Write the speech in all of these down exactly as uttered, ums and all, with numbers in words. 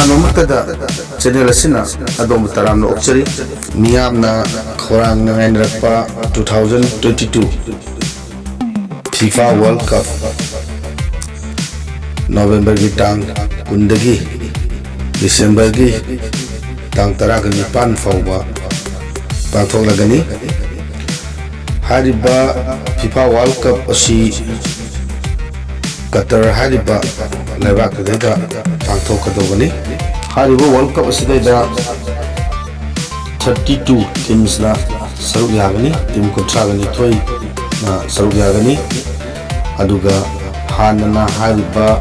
ꯃꯃꯛꯇꯗ channel ꯑꯁꯤꯅ ꯑꯗꯣꯝꯕꯨ ꯇꯔꯥꯝꯅ ꯑꯣꯛꯆꯔꯤ꯫ ꯃꯤꯌꯥꯝꯅ ꯈꯧꯔꯥꯡꯅ ꯉꯥꯏꯅꯔꯛꯄ two thousand twenty two FIFA World Cup ꯅꯣꯕꯦꯝꯕꯔꯒꯤ ꯇꯥꯡ ꯀꯨꯟꯗꯒꯤ ꯗꯤꯁꯦꯝꯕꯔꯒꯤ ꯇꯥꯡ ꯇꯔꯥꯒ ꯅꯤꯄꯥꯟ ꯐꯥꯎꯕ ꯄꯥꯡꯊꯣꯛꯂꯒꯅꯤ꯫ ꯍꯥꯏꯔꯤꯕ FIFA World Cup ꯑꯁꯤ ꯀꯇꯔ ꯍꯥꯏꯔꯤꯕ ꯂꯩꯕꯥꯛ ꯑꯗꯨꯗ ꯄꯥꯡꯊꯣꯛꯀꯗꯧꯕꯅꯤ꯫ ꯍꯥꯏꯔꯤꯕ World Cup ꯑꯁꯤꯗꯩꯗ thirty two teams ꯅ ꯁꯔꯨꯛ ꯌꯥꯒꯅꯤ, team ꯀꯨꯟꯊ꯭ꯔꯥꯒ ꯅꯤꯊꯣꯏꯅ ꯁꯔꯨꯛ ꯌꯥꯒꯅꯤ꯫ ꯑꯗꯨꯒ ꯍꯥꯟꯅꯅ ꯍꯥꯏꯔꯤꯕ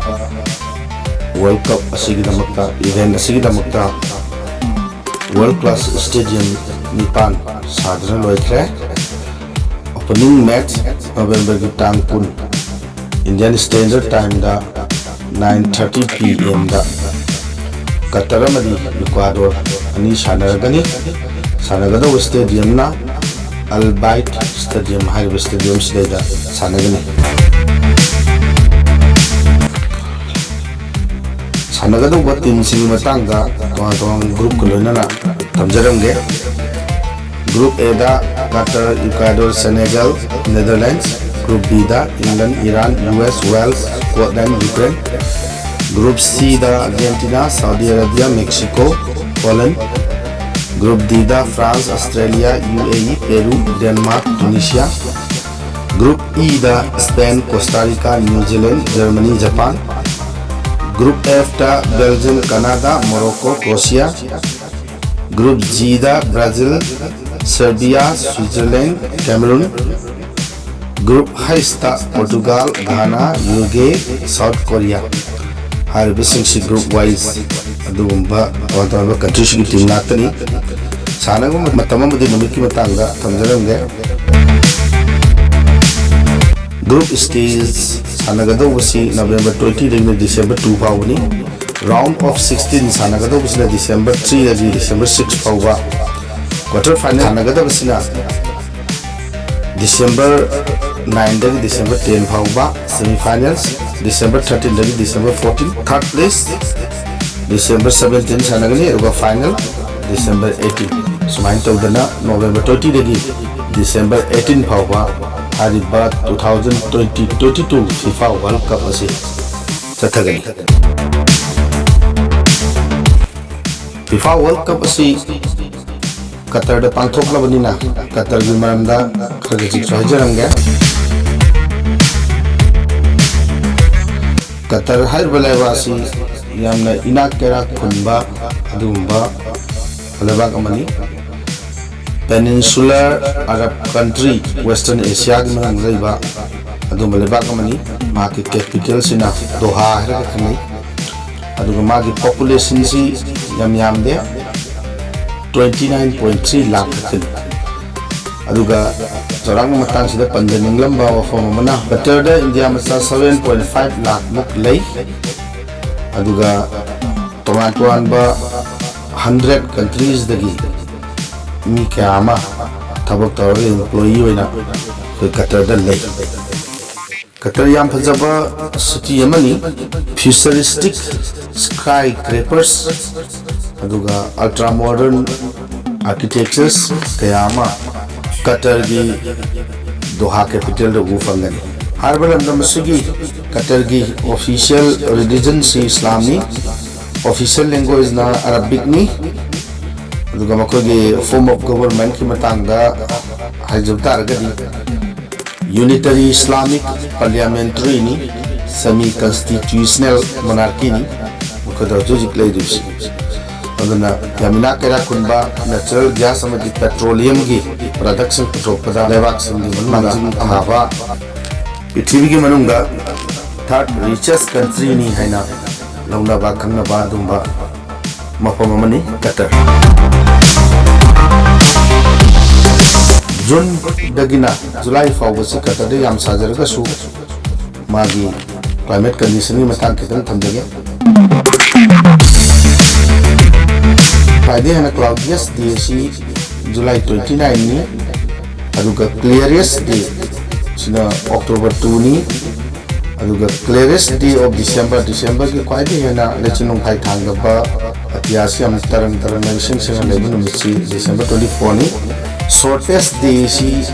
World Cup ꯑꯁꯤꯒꯤꯗꯃꯛꯇ, event ꯑꯁꯤꯒꯤꯗꯃꯛꯇ world class stadium ꯅꯤꯄꯥꯟ ꯁꯥꯗꯨꯅ ꯂꯣꯏꯈ꯭ꯔꯦ꯫ Opening match ꯅꯣꯕꯦꯝꯕꯔꯒꯤ ꯇꯥꯡ ꯀꯨꯟ Indian Standard Time ꯗ nine thirty P M ꯗ ꯀꯇꯔ ꯑꯃꯗꯤ ꯏꯀ꯭ꯋꯥꯗꯣꯔ ꯑꯅꯤ ꯁꯥꯟꯅꯔꯒꯅꯤ꯫ ꯁꯥꯟꯅꯒꯗꯧꯕ stadium ꯅ Al Bayt Stadium ꯍꯥꯏꯔꯤꯕ stadium ꯁꯤꯗꯩꯗ ꯁꯥꯟꯅꯒꯅꯤ꯫ ꯁꯥꯟꯅꯒꯗꯧꯕ team ꯁꯤꯡꯒꯤ ꯃꯇꯥꯡꯗ ꯇꯣꯉꯥꯟ ꯇꯣꯉꯥꯟꯕ group ꯀ ꯂꯣꯏꯅꯅ ꯊꯝꯖꯔꯝꯒꯦ꯫ Group A the Qatar, Ecuador, Senegal, Netherlands꯫ Group B the England, Iran, U S, Wales, Scotland, Ukraine꯫ Group C the Argentina, Saudi Arabia, Mexico, Poland꯫ Group D the France, Australia, U A E, Peru, Denmark, Tunisia꯫ Group E the Spain, Costa Rica, New Zealand, Germany, Japan꯫ Group F the Belgium, Canada, Morocco, Croatia꯫ Group G the Brazil, Serbia, Switzerland, Cameroon꯫ Group H ꯇ Portugal, Ghana, Uruguay, South Korea꯫ ꯍꯥꯏꯔꯤꯕꯁꯤꯡꯁꯤ group wise ꯑꯗꯨꯒꯨꯝꯕ ꯇꯣꯉꯥꯟ ꯇꯣꯉꯥꯟꯕ country ꯁꯤꯡꯒꯤ team ꯉꯥꯛꯇꯅꯤ꯫ ꯁꯥꯟꯅꯕ ꯃꯇꯝ ꯑꯃꯗꯤ ꯅꯨꯃꯤꯠꯀꯤ ꯃꯇꯥꯡꯗ ꯊꯝꯖꯔꯝꯒꯦ꯫ Group stage ꯁꯥꯟꯅꯒꯗꯧꯕꯁꯤ November twenty ꯗꯒꯤꯅ December two ꯐꯥꯎꯕꯅꯤ꯫ Round of sixteen ꯁꯥꯟꯅꯒꯗꯧꯕꯁꯤꯅ December three ꯗꯒꯤ December six ꯐꯥꯎꯕ꯫ Quarter final ꯁꯥꯟꯅꯒꯗꯕꯁꯤꯅ December nine ꯗꯒꯤ December ten ꯐꯥꯎꯕ꯫ Semi finals December thirteen ꯗꯒꯤ December fourteen꯫ Third place December seventeen ꯁꯥꯟꯅꯒꯅꯤ, ꯑꯗꯨꯒ final December eighteen꯫ ꯁꯨꯃꯥꯏꯅ ꯇꯧꯗꯅ November twenty ꯗꯒꯤ December eighteen ꯐꯥꯎꯕ ꯍꯥꯏꯔꯤꯕ two thousand twenty twenty-two FIFA World Cup ꯑꯁꯤ ꯆꯠꯊꯒꯅꯤ꯫ FIFA World Cup ꯑꯁꯤ ꯀꯇꯔꯗ ꯄꯥꯡꯊꯣꯛꯂꯕꯅꯤꯅ ꯀꯇꯔꯒꯤ ꯃꯔꯝꯗ ꯈꯔ ꯈꯖꯤꯛꯁꯨ ꯍꯥꯏꯖꯔꯝꯒꯦ꯫ ꯀꯇꯔ ꯍꯥꯏꯔꯤꯕ ꯂꯩꯕꯥꯛ ꯑꯁꯤ ꯌꯥꯝꯅ ꯏꯅꯥꯛ ꯀꯩꯔꯥꯛ ꯈꯨꯟꯕ ꯑꯗꯨꯒꯨꯝꯕ ꯂꯩꯕꯥꯛ ꯑꯃꯅꯤ꯫ Peninsular Arab country, Western Asiaꯒꯤ ꯃꯅꯨꯡꯗ ꯂꯩꯕ ꯑꯗꯨꯒꯨꯝꯕ ꯂꯩꯕꯥꯛ ꯑꯃꯅꯤ꯫ ꯃꯍꯥꯛꯀꯤ capitalꯁꯤꯅ ꯗꯣꯍꯥ ꯍꯥꯏꯔꯒ ꯈꯪꯅꯩ꯫ ꯑꯗꯨꯒ ꯃꯥꯒꯤ populationꯁꯤ ꯌꯥꯝ ꯌꯥꯝꯗꯦ, twenty nine point three lakh ꯈꯛꯇꯅꯤ꯫ ꯑꯗꯨꯒ ꯆꯥꯎꯔꯥꯛꯅ ꯃꯇꯥꯡꯁꯤꯗ ꯄꯟꯖꯅꯤꯡꯂꯝꯕ ꯋꯥꯐꯝ ꯑꯃꯅ, ꯀꯇꯔꯗ ꯏꯟꯗꯤꯌꯥ ꯃꯆꯥ seven point five ꯂꯥꯈ ꯃꯨꯛ ꯂꯩ꯫ ꯑꯗꯨꯒ ꯇꯣꯉꯥꯟ ꯇꯣꯉꯥꯟꯕ hundred countriesꯗꯒꯤ ꯃꯤ ꯀꯌꯥ ꯑꯃ ꯊꯕꯛ ꯇꯧꯔꯒ employee ꯑꯣꯏꯅ ꯑꯩꯈꯣꯏ ꯀꯇꯔꯗ ꯂꯩ꯫ ꯀꯇꯔ ꯌꯥꯝ ꯐꯖꯕ city ꯑꯃꯅꯤ꯫ Futuristic skyscrapers ꯑꯗꯨꯒ ultra modern architectures ꯀꯌꯥ ꯑꯃ ꯀꯇꯔꯒꯤ ꯗꯣꯍꯥ capitalꯗ ꯎꯕ ꯐꯪꯒꯅꯤ꯫ ꯍꯥꯏꯔꯤꯕ ꯂꯝꯗꯝ ꯑꯁꯤꯒꯤ ꯀꯇꯔꯒꯤ official religionꯁꯤ ꯏꯁꯂꯥꯝꯅꯤ꯫ Official languageꯅ Arabicꯅꯤ꯫ ꯑꯗꯨꯒ ꯃꯈꯣꯏꯒꯤ form of governmentꯀꯤ ꯃꯇꯥꯡꯗ ꯍꯥꯏꯖꯕ ꯇꯥꯔꯒꯗꯤ, unitary Islamic parliamentaryꯅꯤ, semi constitutional monarchyꯅꯤ ꯃꯈꯣꯏꯗ ꯍꯧꯖꯤꯛ ꯍꯧꯖꯤꯛ ꯂꯩꯔꯤꯕꯁꯤ꯫ ꯑꯗꯨꯅ ꯌꯥꯝ ꯏꯅꯥꯛ ꯀꯩꯔꯥꯛ ꯈꯨꯟꯕ, natural gas ꯑꯃꯗꯤ petroleumꯒꯤ productꯁꯤꯡ ꯄꯨꯊꯣꯛꯄꯗ ꯂꯩꯕꯥꯛꯁꯤꯡꯒꯤ ꯃꯅꯨꯡꯗ ꯃꯥꯡꯖꯤꯜ ꯊꯥꯕ, ꯄ꯭ꯔꯤꯊꯤꯕꯤꯒꯤ ꯃꯅꯨꯡꯗ third richest countryꯅꯤ ꯍꯥꯏꯅ ꯂꯧꯅꯕ ꯈꯪꯅꯕ ꯑꯗꯨꯒꯨꯝꯕ ꯃꯐꯝ ꯑꯃꯅꯤ ꯀꯇꯔ꯫ ꯖꯨꯟꯗꯒꯤꯅ ꯖꯨꯂꯥꯏ ꯐꯥꯎꯕꯁꯤ ꯀꯇꯔꯗ ꯌꯥꯝ ꯁꯥꯖꯔꯒꯁꯨ ꯃꯥꯒꯤ climate conditionꯒꯤ ꯃꯇꯥꯡ ꯈꯤꯇꯪ ꯊꯝꯖꯒꯦ꯫ ꯈ꯭ꯋꯥꯏꯗꯒꯤ ꯍꯦꯟꯅ cloudiest day ꯑꯁꯤ ꯖꯨꯂꯥꯏ twenty nineꯅꯤ, ꯑꯗꯨꯒ clearest day ꯁꯤꯅ October twoꯅꯤ꯫ ꯑꯗꯨꯒ clearest day of December, Decemberꯒꯤ ꯈ꯭ꯋꯥꯏꯗꯒꯤ ꯍꯦꯟꯅ ꯂꯩꯆꯤꯟ ꯅꯣꯡꯐꯥꯏ ꯊꯥꯡꯗꯕ, ꯑꯇꯤꯌꯥꯁꯤ ꯌꯥꯝ ꯇꯔꯪ ꯇꯔꯪꯅ ꯏꯁꯤꯡ ꯁꯤꯡꯅ ꯂꯩꯕ ꯅꯨꯃꯤꯠꯁꯤ December twenty fourꯅꯤ꯫ Shortest dayꯁꯤ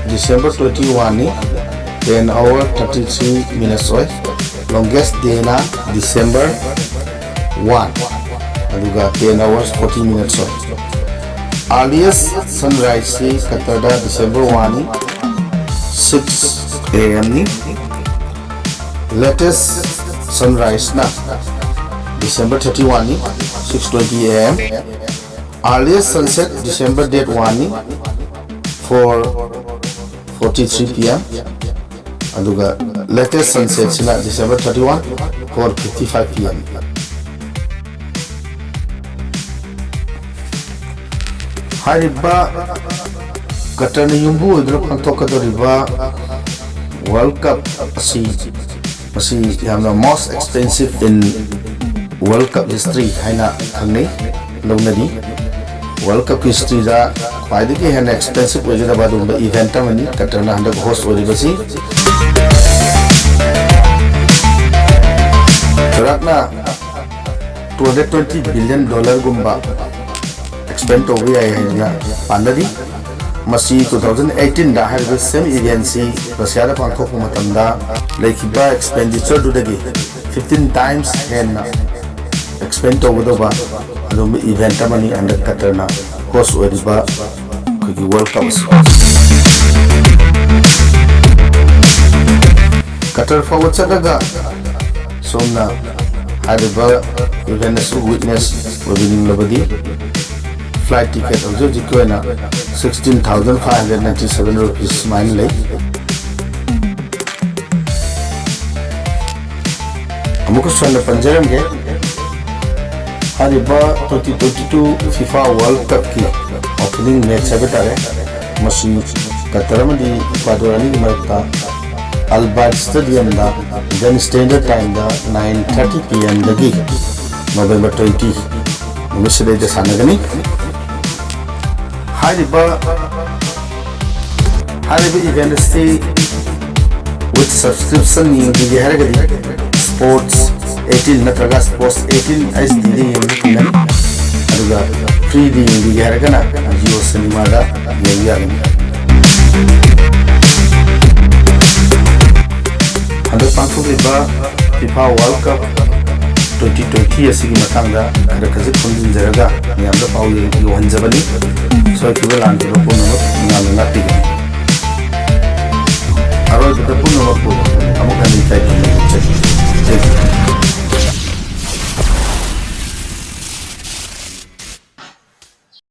December twenty oneꯅꯤ, ten hour thirty three minutes ꯑꯣꯏ꯫ Longest dayꯅ December one, ꯑꯗꯨꯒ ten hours forty minutes ꯑꯣꯏ꯫ Earliest sunriseꯁꯤ ꯀꯇꯔꯗ December oneꯅꯤ, six amꯅꯤ꯫ Latest sunriseꯅ December thirty oneꯅꯤ, six twenty am꯫ Earliest sunset December date oneꯅꯤ, four forty three pm꯫ ꯑꯗꯨꯒ latest sunsetꯁꯤꯅ December thirty one, four fifty five pm꯫ ꯍꯥꯏꯔꯤꯕ ꯀꯇꯔꯅ ꯌꯨꯝꯕꯨ ꯑꯣꯏꯗꯨꯅ ꯄꯥꯡꯊꯣꯛꯀꯗꯧꯔꯤꯕ World Cup ꯑꯁꯤ, ꯃꯁꯤ ꯌꯥꯝꯅ most expensive in World Cup history ꯍꯥꯏꯅ ꯈꯪꯅꯩ, ꯂꯧꯅꯔꯤ꯫ World Cup historyꯗ ꯈ꯭ꯋꯥꯏꯗꯒꯤ ꯍꯦꯟꯅ expensive ꯑꯣꯏꯒꯗꯕ ꯑꯗꯨꯒꯨꯝꯕ event ꯑꯃꯅꯤ ꯀꯇꯔꯅ ꯍꯟꯗꯛ host ꯑꯣꯏꯔꯤꯕꯁꯤ꯫ ꯆꯥꯎꯔꯥꯛꯅ two hundred twenty billion dollarꯒꯨꯝꯕ expend ꯇꯧꯕ ꯌꯥꯏ ꯍꯥꯏꯅ ꯄꯥꯅꯔꯤ꯫ ꯃꯁꯤ two thousand eighteen ꯗ ꯍꯥꯏꯔꯤꯕ same eventꯁꯤ ꯔꯁꯤꯌꯥꯗ ꯄꯥꯡꯊꯣꯛꯄ ꯃꯇꯝꯗ ꯂꯩꯈꯤꯕ expenditureꯗꯨꯗꯒꯤ fifteen times ꯍꯦꯟꯅ expend ꯇꯧꯒꯗꯧꯕ ꯑꯗꯨꯒꯨꯝꯕ event ꯑꯃꯅꯤ ꯍꯟꯗꯛ ꯀꯇꯔꯅ host ꯑꯣꯏꯔꯤꯕ ꯑꯩꯈꯣꯏꯒꯤ World Cup ꯑꯁꯤ꯫ ꯀꯇꯔ ꯐꯥꯎꯕ ꯆꯠꯂꯒ ꯁꯣꯝꯅ ꯍꯥꯏꯔꯤꯕ event ꯑꯁꯤ witness ꯑꯣꯏꯕꯤꯅꯤꯡꯂꯕꯗꯤ flight ticket ꯍꯧꯖꯤꯛ ꯍꯧꯖꯤꯛꯀꯤ ꯑꯣꯏꯅ sixteen thousand five hundred ninety seven rupees ꯁꯨꯃꯥꯏꯅ ꯂꯩ꯫ ꯑꯃꯨꯛꯀꯁꯨ ꯍꯟꯅ ꯄꯟꯖꯔꯝꯒꯦ, ꯍꯥꯏꯔꯤꯕ twenty twenty two FIFA World Cupꯀꯤ opening match ꯍꯥꯏꯕ ꯇꯥꯔꯦ, ꯃꯁꯤ ꯀꯇꯔ ꯑꯃꯗꯤ ꯏꯀ꯭ꯋꯥꯗꯣꯔ ꯑꯅꯤꯒꯤ ꯃꯔꯛꯇ Al Bayt Stadiumꯗ Indian Standard Timeꯗ nine thirty pmꯗꯒꯤ November twenty ꯅꯨꯃꯤꯠꯁꯤꯗꯩꯗ ꯁꯥꯟꯅꯒꯅꯤ꯫ ꯍꯥꯏꯔꯤꯕ ꯍꯥꯏꯔꯤꯕ event ꯑꯁꯤ With subscription ꯌꯦꯡꯕꯤꯒꯦ ꯍꯥꯏꯔꯒꯗꯤ Sports eighteen ꯅꯠꯇ꯭ꯔꯒ Sports eighteen H D ꯗ ꯌꯦꯡꯕ ꯐꯪꯒꯅꯤ꯫ ꯑꯗꯨꯒ free ꯗ ꯌꯦꯡꯕꯤꯒꯦ ꯍꯥꯏꯔꯒꯅ Jio Cinema ꯗ ꯌꯦꯡꯕ ꯌꯥꯒꯅꯤ꯫ ꯍꯟꯗꯛ ꯄꯥꯡꯊꯣꯛꯂꯤꯕ FIFA World Cup twenty twenty ꯑꯁꯤꯒꯤ ꯃꯇꯥꯡꯗ ꯈꯔ ꯈꯖꯤꯛ ꯈꯣꯝꯖꯤꯟꯖꯔꯒ ꯃꯌꯥꯝꯗ ꯄꯥꯎ ꯌꯧꯍꯟꯖꯕꯅꯤ꯫ ꯁꯣꯏꯈꯤꯕ ꯂꯥꯟꯈꯤꯕ ꯄꯨꯝꯅꯃꯛ ꯃꯌꯥꯝꯅ ꯉꯥꯛꯄꯤꯒꯅꯤ꯫ ꯑꯔꯣꯏꯕꯗ ꯄꯨꯝꯅꯃꯛꯄꯨ ꯑꯃꯨꯛ ꯍꯟꯅ ꯏꯀꯥꯏ ꯈꯨꯝꯅꯕ ꯆꯠꯈꯤ꯫